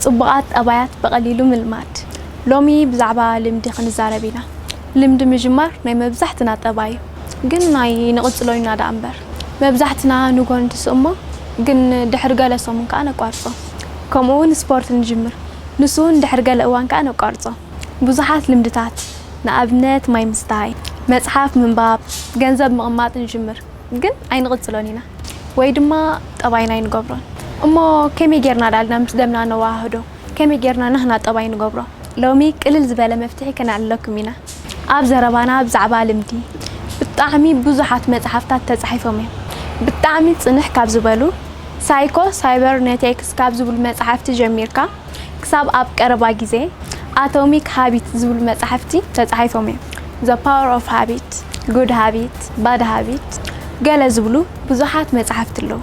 ጽቡቓት ጠባያት ብቐሊሉ ምልማድ። ሎሚ ብዛዕባ ልምዲ ክንዛረብ ኢና። ልምዲ ምጅማር ናይ መብዛሕትና ጠባይ እዩ፣ ግን ኣይንቕጽሎን ኢና ደኣ እምበር። መብዛሕትና ንግሆ እንትስእሞ፣ ግን ድሕሪ ገለ ሰሙን ከኣ ነቋርጾ። ከምኡ እውን ስፖርት ንጅምር፣ ንሱ እውን ድሕሪ ገለ እዋን ከኣ ነቋርጾ። ብዙሓት ልምድታት፣ ንኣብነት ማይ ምስታይ፣ መጽሓፍ ምንባብ፣ ገንዘብ ምቕማጥ ንጅምር። ግን ኣይንቕጽሎን ኢና ወይ ድማ ጠባይና ኣይንገብሮን። እሞ ከመይ ጌርና ዳልና ምስ ደምና ነዋህዶ? ከመይ ጌርና ናህና ጠባይ ንገብሮ? ሎሚ ቅልል ዝበለ መፍትሒ ከነዕልለኩም ኢና። ኣብ ዘረባና ብዛዕባ ልምዲ ብጣዕሚ ብዙሓት መጽሓፍታት ተጻሒፎም እዮም። ብጣዕሚ ጽንሕ ካብ ዝበሉ ሳይኮ ሳይበርኔቲክስ ካብ ዝብሉ መጽሓፍቲ ጀሚርካ ክሳብ ኣብ ቀረባ ግዜ ኣቶሚክ ሃቢት ዝብሉ መጻሕፍቲ ተጻሒፎም እዮም። The Power of Habit፣ Good Habit፣ Bad Habit፣ ገለ ዝብሉ ብዙሓት መጻሕፍቲ ኣለዉ።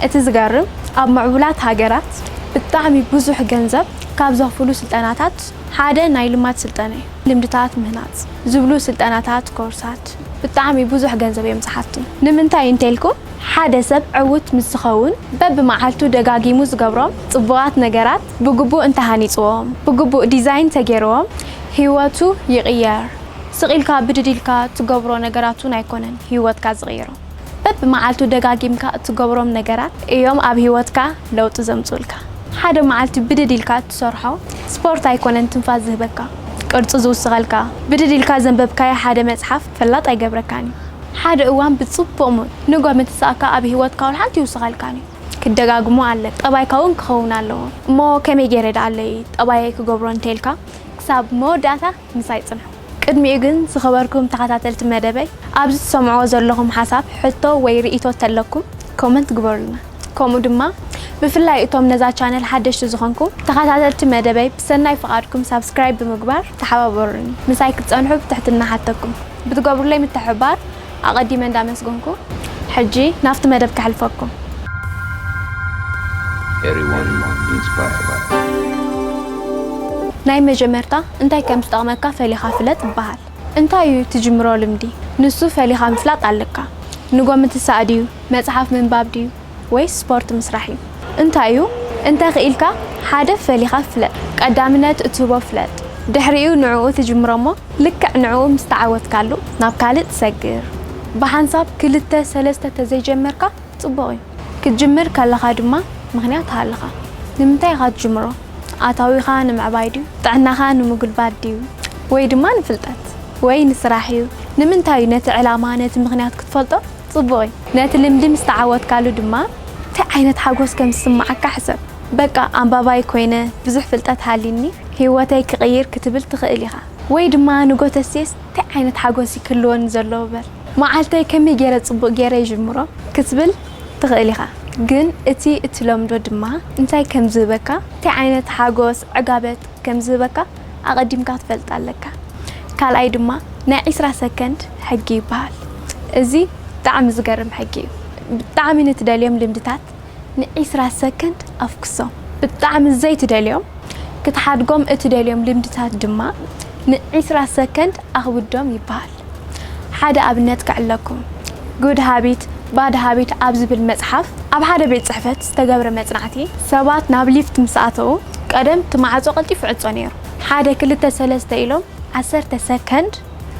እቲ ዝገርም፣ ኣብ ምዕቡላት ሃገራት ብጣዕሚ ብዙሕ ገንዘብ ካብ ዘኽፍሉ ስልጠናታት ሓደ ናይ ልማድ ስልጠና እዩ። ልምድታት ምህናጽ ዝብሉ ስልጠናታት፣ ኮርሳት ብጣዕሚ ብዙሕ ገንዘብ እዮም ዝሓቱ። ንምንታይ እንተልኩም፣ ሓደ ሰብ ዕዉት ምስ ዝኸውን በብመዓልቱ ደጋጊሙ ዝገብሮም ጽቡቓት ነገራት ብግቡእ እንተሃኒጽዎም፣ ብግቡእ ዲዛይን ተገይርዎም፣ ህይወቱ ይቕየር። ስቕ ኢልካ ብድድ ኢልካ እትገብሮ ነገራት እውን ኣይኮነን ህይወትካ ዝቕይሮ። በብመዓልቱ ደጋጊምካ እትገብሮም ነገራት እዮም ኣብ ህይወትካ ለውጢ ዘምጽኡልካ። ሓደ መዓልቲ ብድድ ኢልካ እትሰርሖ ስፖርት ኣይኮነን ትንፋስ ዝህበካ፣ ቅርጺ ዝውስኸልካ። ብድድ ኢልካ ዘንበብካዮ ሓደ መጽሓፍ ፈላጥ ኣይገብረካን እዩ። ሓደ እዋን ብጽቡቕ ሙድ ንጎ ምትሳእካ ኣብ ህይወትካ ወላ ሓንቲ ይውስኸልካን እዩ። ክደጋግሞ ኣለ፣ ጠባይካ እውን ክኸውን ኣለዎ። እሞ ከመይ ገይረ ደኣ ኣለይ ጠባየይ ክገብሮ እንተኢልካ ክሳብ መወዳእታ ምሳይ ጽንሑ። ቅድሚኡ ግን ዝኸበርኩም ተኸታተልቲ መደበይ፣ ኣብዚ ትሰምዕዎ ዘለኹም ሓሳብ፣ ሕቶ ወይ ርእይቶ ተለኩም ኮመንት ግበሩልና። ከምኡ ድማ ብፍላይ እቶም ነዛ ቻነል ሓደሽቲ ዝኾንኩም ተኸታተልቲ መደበይ ብሰናይ ፍቓድኩም ሳብስክራይብ ብምግባር ተሓባበሩኒ። ምሳይ ክትጸንሑ ብትሕትና ሓተኩም። ብትገብሩለይ ምትሕብባር ኣቐዲመ እንዳመስገንኩ፣ ሕጂ ናብቲ መደብ ከሕልፈኩም። Everyone inspired by ናይ መጀመርታ እንታይ ከም ዝጠቕመካ ፈሊኻ ፍለጥ ይበሃል። እንታይ እዩ ትጅምሮ ልምዲ? ንሱ ፈሊኻ ምፍላጥ ኣለካ። ንጎ ምትሳእ ድዩ? መጽሓፍ ምንባብ ድዩ? ወይስ ስፖርት ምስራሕ እዩ? እንታይ እዩ? እንተ ኽኢልካ ሓደ ፈሊኻ ፍለጥ። ቀዳምነት እትህቦ ፍለጥ። ድሕሪኡ ንዕኡ ትጅምሮ እሞ ልክዕ ንዕኡ ምስ ተዓወትካሉ ናብ ካልእ ትሰግር። ብሓንሳብ ክልተ ሰለስተ ተዘይጀመርካ ጽቡቕ እዩ። ክትጅምር ከለኻ ድማ ምኽንያት ትሃልኻ። ንምንታይ ኢኻ ትጅምሮ? ኣታዊኻ ንምዕባይ ድዩ? ጥዕናኻ ንምጉልባት ድዩ? ወይ ድማ ንፍልጠት? ወይ ንስራሕ እዩ? ንምንታይ እዩ ነቲ ዕላማ፣ ነቲ ምኽንያት ክትፈልጦ ጽቡቕ እዩ። ነቲ ልምዲ ምስ ተዓወትካሉ ድማ እንታይ ዓይነት ሓጎስ ከም ዝስምዓካ ሕሰብ። በቃ ኣንባባይ ኮይነ ብዙሕ ፍልጠት ሃልይኒ ህይወተይ ክቕይር ክትብል ትኽእል ኢኻ። ወይ ድማ ንጎ ተስየስ እንታይ ዓይነት ሓጎስ እዩ ክህልወኒ ዘለዎ በል። መዓልተይ ከመይ ገይረ ጽቡቕ ገይረ ይጅምሮ ክትብል ትኽእል ኢኻ። ግን እቲ እትለምዶ ድማ እንታይ ከም ዝህበካ፣ እንታይ ዓይነት ሓጎስ፣ ዕጋበት ከም ዝህበካ ኣቐዲምካ ክትፈልጥ ኣለካ። ካልኣይ ድማ ናይ ዒስራ ሰከንድ ሕጊ ይበሃል። እዚ ብጣዕሚ ዝገርም ሕጊ እዩ። ብጣዕሚ ንትደልዮም ልምድታት ንዒስራ ሰከንድ ኣፍኩሶም። ብጣዕሚ ዘይትደልዮም፣ ክትሓድጎም እትደልዮም ልምድታት ድማ ንዒስራ ሰከንድ ኣኽብዶም ይበሃል። ሓደ ኣብነት ከዕለኩም። ጉድ ሃቢት፣ ባድ ሃቢት ኣብ ዝብል መጽሓፍ፣ ኣብ ሓደ ቤት ጽሕፈት ዝተገብረ መጽናዕቲ፣ ሰባት ናብ ሊፍት ምስ ኣተዉ፣ ቀደም እቲ ማዕጾ ቀልጢፉ ይዕጾ ነይሩ። ሓደ፣ ክልተ፣ ሰለስተ ኢሎም ዓሰርተ ሰከንድ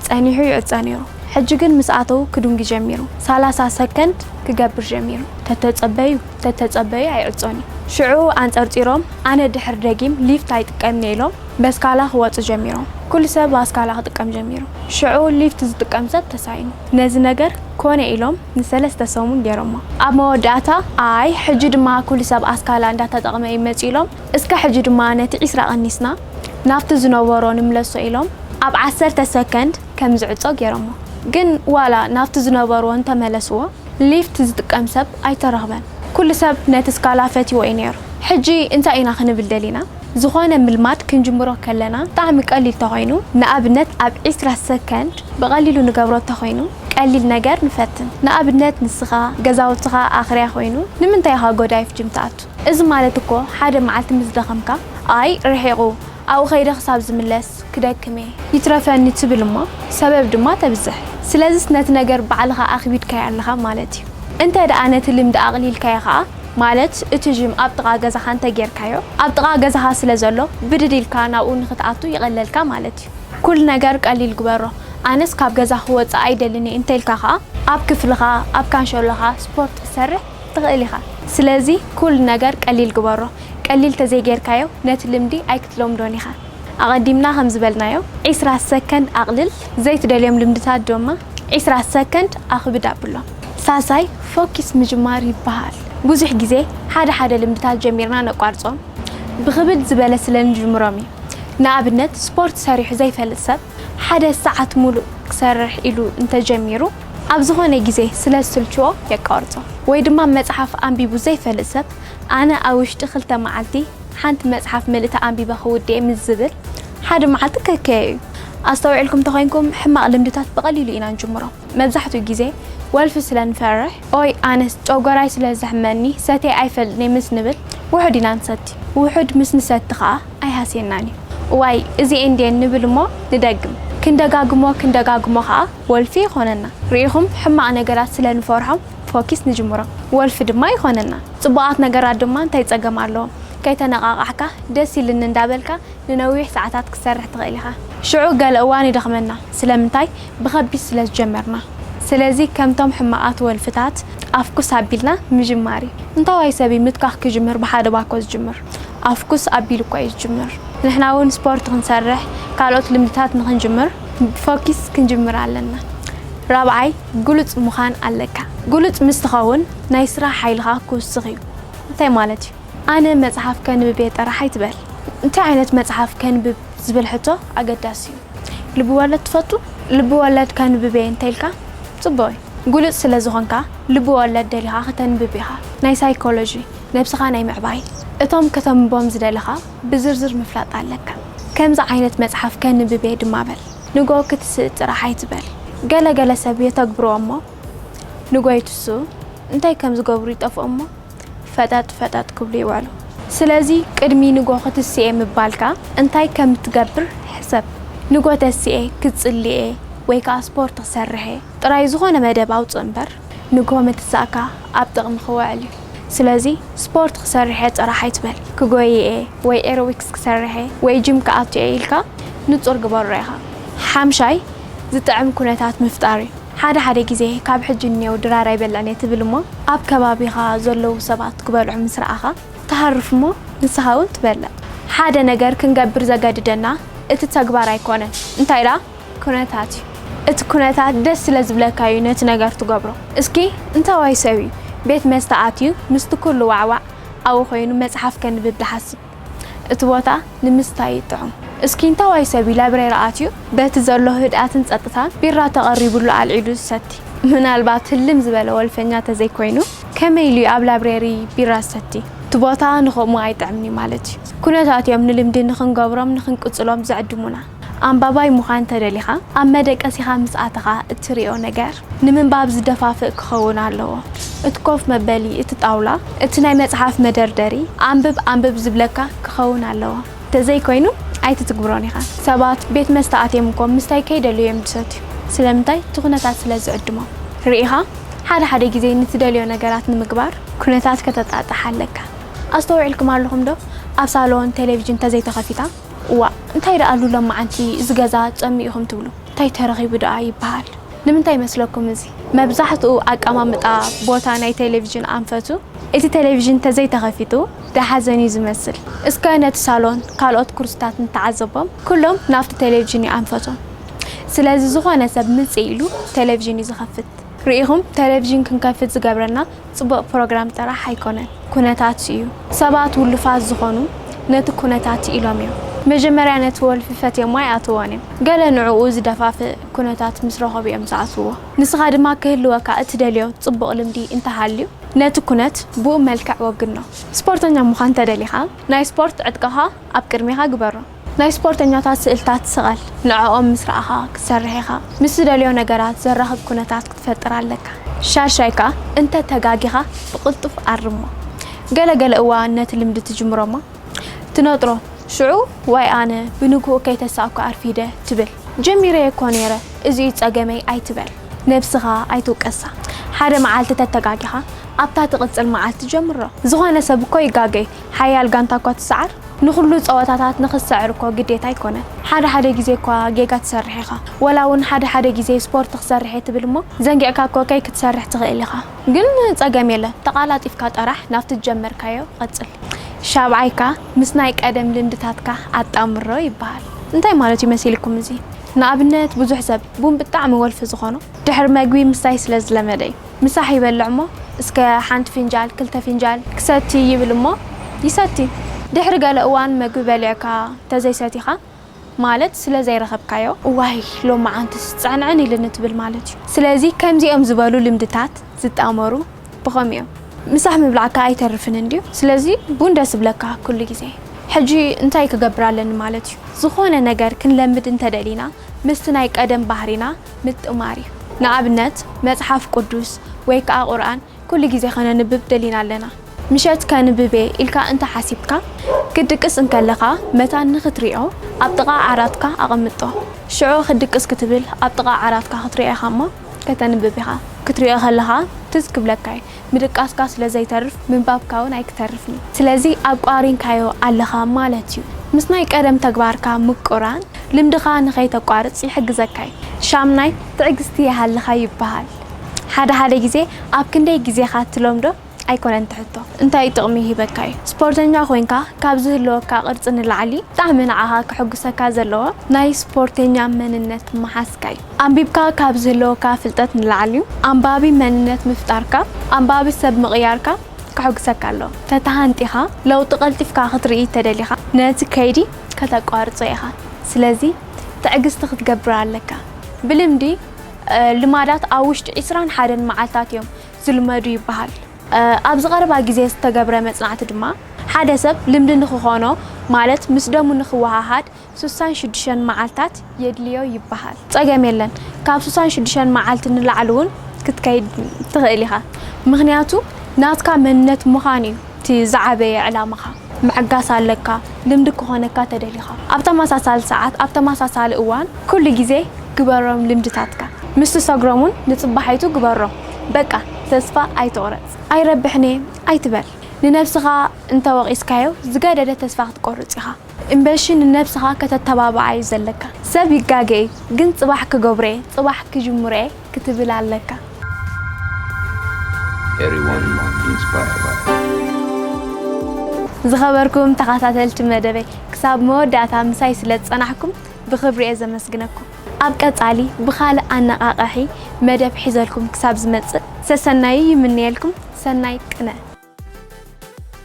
ጸኒሑ ይዕጾ ነይሩ። ሕጂ ግን ምስ ኣተዉ ክድንጉ ጀሚሩ። ሰላሳ ሰከንድ ክገብር ጀሚሩ። ተተጸበዩ፣ ተተጸበዩ ኣይዕጾን እዩ። ሽዑ ኣንጸርጺሮም፣ ኣነ ድሕር ደጊም ሊፍት ኣይጥቀምን እየ ኢሎም በስካላ ክወጹ ጀሚሮም። ኩሉ ሰብ ባስካላ ክጥቀም ጀሚሩ። ሽዑ ሊፍት ዝጥቀም ሰብ ተሳኢኑ። ነዚ ነገር ኮነ ኢሎም ንሰለስተ ሰሙን ገይሮሞ። ኣብ መወዳእታ፣ ኣይ፣ ሕጂ ድማ ኩሉ ሰብ ኣስካላ እንዳተጠቕመ እዩ መጺኡ ኢሎም፣ እስከ ሕጂ ድማ ነቲ ዒስራ ቀኒስና ናብቲ ዝነበሮ ንምለሶ ኢሎም ኣብ ዓሰርተ ሰከንድ ከም ዝዕጾ ገይሮሞ። ግን ዋላ ናብቲ ዝነበርዎ እንተመለስዎ፣ ሊፍት ዝጥቀም ሰብ ኣይተረኽበን። ኩሉ ሰብ ነቲ ስካላ ፈትይዎ እዩ ነይሩ። ሕጂ እንታይ ኢና ክንብል ደሊና? ዝኾነ ምልማድ ክንጅምሮ ከለና ብጣዕሚ ቀሊል ተኾይኑ፣ ንኣብነት ኣብ ዒስራ ሰከንድ ብቐሊሉ ንገብሮ ተኾይኑ፣ ቀሊል ነገር ንፈትን። ንኣብነት ንስኻ ገዛውትኻ ኣኽርያ ኮይኑ፣ ንምንታይ ኢኻ ጎዳይፍ ጅም ትኣቱ? እዚ ማለት እኮ ሓደ መዓልቲ ምስ ደኸምካ፣ ኣይ ርሒቑ፣ ኣብኡ ከይደ ክሳብ ዝምለስ ክደክም እየ፣ ይትረፈኒ ትብል እሞ ሰበብ ድማ ተብዝሕ። ስለዚስ ነቲ ነገር ባዕልኻ ኣኽቢድካዮ ኣለኻ ማለት እዩ። እንተ ደኣ ነቲ ልምዲ ኣቕሊልካዮ ኸኣ፣ ማለት እቲ ጅም ኣብ ጥቓ ገዛኻ እንተጌርካዮ፣ ኣብ ጥቓ ገዛኻ ስለ ዘሎ ብድድ ኢልካ ናብኡ ንኽትኣቱ ይቐለልካ ማለት እዩ። ኩሉ ነገር ቀሊል ግበሮ። ኣነስ ካብ ገዛ ክወጽእ ኣይደልን እየ እንተኢልካ ኸኣ ኣብ ክፍልኻ፣ ኣብ ካንሸሎኻ ስፖርት ክትሰርሕ ትኽእል ኢኻ። ስለዚ ኩሉ ነገር ቀሊል ግበሮ። ቀሊል ተዘይጌርካዮ ነቲ ልምዲ ኣይክትለምዶን ኢኻ። ኣቐዲምና ከም ዝበልናዮ ዒስራ ሰከንድ ኣቕልል፣ ዘይትደልዮም ልምድታት ድማ ዒስራ ሰከንድ ኣኽብድ ኣብሎም። ሳሳይ ፎኪስ ምጅማር ይበሃል። ብዙሕ ግዜ ሓደ ሓደ ልምድታት ጀሚርና ነቋርጾም ብኽብድ ዝበለ ስለ ንጅምሮም እዩ። ንኣብነት ስፖርት ሰሪሑ ዘይፈልጥ ሰብ ሓደ ሰዓት ሙሉእ ክሰርሕ ኢሉ እንተጀሚሩ ኣብ ዝኾነ ግዜ ስለ ዝስልችዎ የቋርጾ። ወይ ድማ መጽሓፍ ኣንቢቡ ዘይፈልጥ ሰብ ኣነ ኣብ ውሽጢ ክልተ መዓልቲ ሓንቲ መጽሓፍ ምልእቲ ኣንቢበ ክውድእ እየ ምስ ዝብል ሓደ መዓልቲ ከከየ እዩ። ኣስተውዒልኩም ተኾይንኩም ሕማቕ ልምድታት ብቐሊሉ ኢና ንጅምሮ። መብዛሕትኡ ግዜ ወልፊ ስለ ንፈርሕ ኦይ ኣነስ ጨጎራይ ስለ ዘሕመኒ ሰትየ ኣይፈልጥን እየ ምስ ንብል ውሑድ ኢና ንሰቲ። ውሑድ ምስ ንሰቲ ኸኣ ኣይሃስየናን እዩ። እዋይ እዚኤን ድየን ንብል እሞ ንደግም። ክንደጋግሞ ክንደጋግሞ ኸኣ ወልፊ ይኾነና። ርኢኹም ሕማቕ ነገራት ስለ ንፈርሖም ፎኪስ ንጅምሮ። ወልፊ ድማ ይኾነና። ጽቡቓት ነገራት ድማ እንታይ ጸገም ኣለዎም? ከይተነቓቓሕካ ደስ ኢልኒ እንዳበልካ ንነዊሕ ሰዓታት ክትሰርሕ ትኽእል ኢኻ። ሽዑ ገለ እዋን ይደኽመና። ስለምንታይ? ብኸቢድ ስለ ዝጀመርና። ስለዚ ከምቶም ሕማቓት ወልፍታት ኣፍኩስ ኣቢልና ምጅማር እዩ። እንታዋይ ሰብ እዩ ምትካኽ ክጅምር ብሓደ ባኮ ዝጅምር? ኣፍኩስ ኣቢሉ እኳ እዩ ዝጅምር። ንሕና እውን ስፖርት ክንሰርሕ ካልኦት ልምድታት ንኽንጅምር ብፎኪስ ክንጅምር ኣለና። ራብዓይ ግሉጽ ምዃን ኣለካ። ግሉጽ ምስ ትኸውን ናይ ስራሕ ሓይልኻ ክውስኽ እዩ። እንታይ ማለት እዩ? ኣነ መጽሓፍ ከንብብ እየ ጥራሕ ኣይትበል። እንታይ ዓይነት መጽሓፍ ከንብብ ዝብል ሕቶ ኣገዳሲ እዩ። ልቢ ወለድ ትፈቱ? ልቢ ወለድ ከንብብ እየ እንተኢልካ ጽቡቕ እዩ። ግሉጽ ስለ ዝኾንካ ልቢ ወለድ ደሊኻ ከተንብብ ኢኻ። ናይ ሳይኮሎጂ፣ ነብስኻ ናይ ምዕባይ፣ እቶም ከተንብቦም ዝደለኻ ብዝርዝር ምፍላጥ ኣለካ። ከምዚ ዓይነት መጽሓፍ ከንብብ እየ ድማ በል። ንጎ ክትስእ ጥራሕ ኣይትበል። ገለ ገለ ሰብ የተግብርዎ እሞ ንጎ ይትስኡ፣ እንታይ ከም ዝገብሩ ይጠፍኦም እሞ ፈጠጥ ፈጠጥ ክብሉ ይውዕሉ። ስለዚ ቅድሚ ንጎ ክትስኤ ምባልካ እንታይ ከም ትገብር ሕሰብ። ንጎ ተስኤ ክጽልየ ወይ ከኣ ስፖርት ክሰርሕ እየ ጥራይ ዝኾነ መደብ ኣውጽእ እምበር ንጎ ምትሳእካ ኣብ ጥቕሚ ክውዕል እዩ። ስለዚ ስፖርት ክሰርሕ እየ ጥራሕ ኣይትበል። ክጎዪ እየ ወይ ኤሮቢክስ ክሰርሕ እየ ወይ ጂም ክኣቱ እየ ኢልካ ንጹር ግበሮ ኢኻ። ሓምሻይ ዝጥዕም ኩነታት ምፍጣር እዩ። ሓደ ሓደ ግዜ ካብ ሕጂ እኔው ድራር ኣይበልዕን እየ ትብል እሞ ኣብ ከባቢኻ ዘለዉ ሰባት ክበልዑ ምስ ረኣኻ ትሃርፍ እሞ ንስኻ እውን ትበልዕ። ሓደ ነገር ክንገብር ዘገድደና እቲ ተግባር ኣይኮነን። እንታይ ደኣ? ኩነታት እዩ። እቲ ኩነታት ደስ ስለ ዝብለካ እዩ ነቲ ነገር ትገብሮ። እስኪ እንታዋይ ሰብ እዩ ቤት መስተ ኣትዩ ምስቲ ኩሉ ዋዕዋዕ ኣብኡ ኮይኑ መጽሓፍ ከንብብ ዝሓስብ? እቲ ቦታ ንምስታይ እዩ ጥዑም። እስኪ እንታዋይ ሰብ እዩ ላይብረሪ ኣትዩ በቲ ዘሎ ህድኣትን ጸጥታን ቢራ ተቐሪቡሉ ኣልዒሉ ዝሰቲ? ምናልባት ህልም ዝበለ ወልፈኛ ተዘይኮይኑ ከመይ ኢሉ እዩ ኣብ ላይብረሪ ቢራ ዝሰቲ? እቲ ቦታ ንኸምኡ ኣይጥዕምን እዩ ማለት እዩ። ኩነታት እዮም ንልምዲ ንኽንገብሮም ንኽንቅጽሎም ዝዕድሙና። ኣንባባይ ምዃን ተደሊኻ ኣብ መደቀሲኻ ምስ ኣተኻ እትርእዮ ነገር ንምንባብ ዝደፋፍእ ክኸውን ኣለዎ። እቲ ኮፍ መበሊ፣ እቲ ጣውላ፣ እቲ ናይ መጽሓፍ መደርደሪ፣ ኣንብብ ኣንብብ ዝብለካ ክኸውን ኣለዎ። ተዘይኮይኑ ኣይትትግብሮን ኢኻ። ሰባት ቤት መስተ ኣትዮም እኮ ምስታይ ከይደልዩ እዮም ዝሰትዩ። ስለምንታይ? እቲ ኩነታት ስለ ዝዕድሞም። ርኢኻ? ሓደ ሓደ ግዜ ንትደልዮ ነገራት ንምግባር ኩነታት ከተጣጥሕ ኣለካ። ኣስተውዒልኩም ኣለኹም ዶ? ኣብ ሳሎን ቴሌቪዥን ተዘይተኸፊታ እዋእ እንታይ ደኣ ኣሉ ሎማዓንቲ እዚ ገዛ ጸሚእኹም ትብሉ እንታይ ተረኺቡ ደኣ ይበሃል። ንምንታይ ይመስለኩም እዚ? መብዛሕትኡ ኣቀማምጣ ቦታ ናይ ቴሌቪዥን ኣንፈቱ እቲ ቴሌቪዥን ተዘይተኸፊቱ ደሓዘን እዩ ዝመስል። እስከ ነቲ ሳሎን ካልኦት ኩርስታት ንተዓዘቦም ኩሎም ናብቲ ቴሌቪዥን እዩ ኣንፈቶም። ስለዚ ዝኾነ ሰብ ምጽእ ኢሉ ቴሌቪዥን እዩ ዝኸፍት። ርኢኹም ቴሌቪዥን ክንከፍት ዝገብረና ጽቡቕ ፕሮግራም ጥራሕ ኣይኮነን፣ ኩነታት እዩ። ሰባት ውሉፋት ዝኾኑ ነቲ ኩነታት ኢሎም እዮም። መጀመርያ ነቲ ወልፊ ፈትዮሞ ኣይኣትዎን እዮም። ገለ ንዕኡ ዝደፋፍእ ኩነታት ምስ ረኸቡ እዮም ዝኣትውዎ። ንስኻ ድማ ክህልወካ እትደልዮ ጽቡቕ ልምዲ እንተሃልዩ ነቲ ኩነት ብኡ መልክዕ ወግኖ። ስፖርተኛ ምዃን ተደሊኻ ናይ ስፖርት ዕጥቅኻ ኣብ ቅድሜኻ ግበሮ። ናይ ስፖርተኛታት ስእልታት ስቐል። ንዕኦም ምስ ረኣኻ ክትሰርሕ ኢኻ። ምስ ትደልዮ ነገራት ዘራኽብ ኩነታት ክትፈጥር ኣለካ። ሻሻይ ከኣ እንተ ተጋጊኻ ብቕልጡፍ ኣርሞ። ገለ ገለ እዋን ነቲ ልምዲ ትጅምሮ እሞ ትነጥሮ። ሽዑ ዋይ ኣነ ብንግሆ ከይተሳእኩ ኣርፊደ ትብል። ጀሚረዮ እኮ ነይረ፣ እዚ እዩ ጸገመይ ኣይትበል። ነብስኻ ኣይትውቀሳ። ሓደ መዓልቲ ተተጋጊኻ ኣብታ ትቕጽል መዓልቲ ጀምሮ። ዝኾነ ሰብ እኮ ይጋገይ፣ ሓያል ጋንታ እኳ ትሰዓር፣ ንኹሉ ጸወታታት ንኽትሰዕር እኮ ግዴታ ኣይኮነን። ሓደ ሓደ ግዜ እኳ ጌጋ ትሰርሕ ኢኻ። ወላ እውን ሓደ ሓደ ግዜ ስፖርት ክሰርሕ እየ ትብል እሞ ዘንጊዕካ እኮ ከይክትሰርሕ ትኽእል ኢኻ። ግን ጸገም የለን፣ ተቓላጢፍካ ጥራሕ ናብቲ ዝጀመርካዮ ቀጽል። ሻብዓይካ ምስ ናይ ቀደም ልምድታትካ ኣጣምሮ ይበሃል። እንታይ ማለት እዩ መሲልኩም እዚ? ንኣብነት ብዙሕ ሰብ ቡን ብጣዕሚ ወልፊ ዝኾኖ ድሕሪ መግቢ ምስታይ ስለ ዝለመደ እዩ። ምሳሕ ይበልዕ እሞ እስከ ሓንቲ ፊንጃል ክልተ ፊንጃል ክሰቲ ይብል እሞ ይሰቲ። ድሕሪ ገለ እዋን መግቢ በሊዕካ ተዘይሰቲኻ ማለት ስለ ዘይረኸብካዮ እዋይ ሎመዓንትስ ጽዕንዕን ኢልኒ ትብል ማለት እዩ። ስለዚ ከምዚኦም ዝበሉ ልምድታት ዝጣመሩ ብኸምኡ እዮም። ምሳሕ ምብላዕካ ኣይተርፍን እንድዩ። ስለዚ ቡን ደስ ይብለካ ኩሉ ግዜ። ሕጂ እንታይ ክገብር ኣለኒ ማለት እዩ? ዝኾነ ነገር ክንለምድ እንተደሊና ምስቲ ናይ ቀደም ባህሪና ምጥማር እዩ። ንኣብነት መጽሓፍ ቅዱስ ወይ ከኣ ቁርኣን ኩሉ ግዜ ከነንብብ ደሊና ኣለና። ምሸት ከንብብ እየ ኢልካ እንተ ሓሲብካ ክትድቅስ እንከለኻ መታን ንኽትሪኦ ኣብ ጥቓ ዓራትካ ኣቐምጦ። ሽዑ ክትድቅስ ክትብል ኣብ ጥቓ ዓራትካ ክትሪኦ ኢኻ እሞ ከተንብብ ኢኻ። ክትሪኦ ከለኻ ትዝ ክብለካ እዩ። ምድቃስካ ስለ ዘይተርፍ ምንባብካ እውን ኣይክተርፍን እዩ። ስለዚ ኣቋሪንካዮ ኣለኻ ማለት እዩ። ምስ ናይ ቀደም ተግባርካ ምቁራን ልምድኻ ንኸይተቋርጽ ይሕግዘካ እዩ። ሻምናይ ትዕግስቲ ይሃልኻ ይበሃል። ሓደ ሓደ ግዜ ኣብ ክንደይ ግዜኻ ትለምዶ ኣይኮነን ትሕቶ፣ እንታይ ጥቕሚ ይህበካ እዩ? ስፖርተኛ ኮይንካ ካብ ዝህልወካ ቅርጺ ንላዕሊ ብጣዕሚ ንዓኻ ከሐጉሰካ ዘለዎ ናይ ስፖርተኛ መንነት ምሓዝካ እዩ። ኣንቢብካ ካብ ዝህልወካ ፍልጠት ንላዕሊ ኣንባቢ መንነት ምፍጣርካ፣ ኣንባቢ ሰብ ምቕያርካ ከሐጉሰካ ኣለዎ። ተተሃንጢኻ ለውጢ ቀልጢፍካ ክትርኢ ተደሊኻ ነቲ ከይዲ ከተቋርጾ ኢኻ። ስለዚ ትዕግስቲ ክትገብር ኣለካ። ብልምዲ እ፣ ልማዳት ኣብ ውሽጢ ዒስራን ሓደን መዓልታት እዮም ዝልመዱ ይበሃል። እ፣ ኣብዚ ቀረባ ግዜ ዝተገብረ መጽናዕቲ ድማ ሓደ ሰብ ልምዲ ንክኾኖ ማለት ምስ ደሙ ንክወሃሃድ ሱሳን ሽዱሽተን መዓልታት የድልዮ ይበሃል። ጸገም የለን፣ ካብ ሱሳን ሽዱሽተን መዓልቲ ንላዕሊ እውን ክትከይድ ትኽእል ኢኻ። ምኽንያቱ ናትካ መንነት ምዃን እዩ እቲ ዝዓበየ ዕላማኻ። ምዕጋስ ኣለካ፣ ልምዲ ክኾነካ ተደሊኻ። ኣብ ተመሳሳሊ ሰዓት፣ ኣብ ተመሳሳሊ እዋን፣ ኩሉ ግዜ ግበሮም ልምድታትካ። ምስ ትሰግሮም እውን ንጽባሒቱ ግበሮም። በቃ ተስፋ ኣይትቑረጽ። ኣይረብሕን እየ ኣይትበል። ንነብስኻ እንተወቒስካዮ ዝገደደ ተስፋ ክትቆርጽ ኢኻ። እምበሺ ንነብስኻ ከተተባብዓ እዩ ዘለካ። ሰብ ይጋገ እዩ፣ ግን ጽባሕ ክገብሮ እየ፣ ጽባሕ ክጅምሮ እየ ክትብል ኣለካ። Everyone inspired. ዝኸበርኩም ተኸታተልቲ መደበይ ክሳብ መወዳእታ ምሳይ ስለ ዝጸናሕኩም ብኽብሪ እየ ዘመስግነኩም። ኣብ ቀጻሊ ብኻልእ ኣነቓቓሒ መደብ ሒዘልኩም ክሳብ ዝመጽእ ሰሰናዩ ይምነየልኩም። ሰናይ ቅነ።